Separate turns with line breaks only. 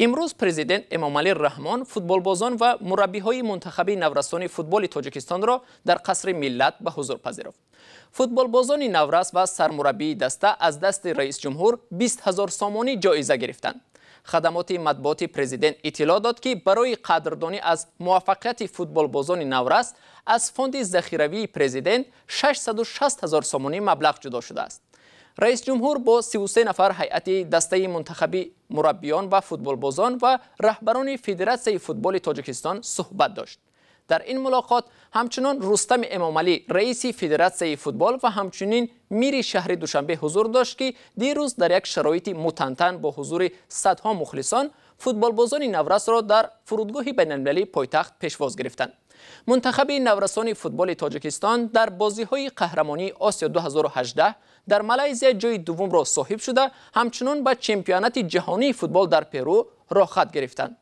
Имрӯз президент Эмомалӣ Раҳмон футболбозон ва мураббиҳои мунтахаби наврасони футболи Тоҷикистонро дар Қасри Миллат ба ҳузур пазируфт. Футболбозони наврас ва сармураббии даста аз дасти раисҷумҳур 20 ҳазор сомонӣ ҷоиза гирифтанд. Хадамоти матбуоти президент иттилоъ дод, ки барои қадрдонӣ аз муваффақияти футболбозони наврас аз фонди захиравии президент 660 ҳазор сомонӣ маблағ ҷудо шудааст. Раисҷумҳур бо 33 нафар ҳайати дастаи мунтахабӣ, мураббиён ва футболбозон ва раҳбарони Федератсияи футболи Тоҷикистон суҳбат дошт. Дар ин мулоқот ҳамчунон Рустами Эмомалӣ, раиси Федератсияи футбол, ва ҳамчунин мири шаҳри Душанбе ҳузур дошт, ки дирӯз дар як шароити мутантан бо ҳузури садҳо мухлисон футболбозони наврасро дар фурудгоҳи байналмилалии пойтахт пешвоз гирифтанд. Мунтахаби наврасони футболи Тоҷикистон дар бозиҳои қаҳрамонии Осиё 2018 дар Малайзия ҷои дуввумро соҳиб шуда, ҳамчунон ба чемпионати ҷаҳонии футбол дар Перу роҳхат гирифтанд.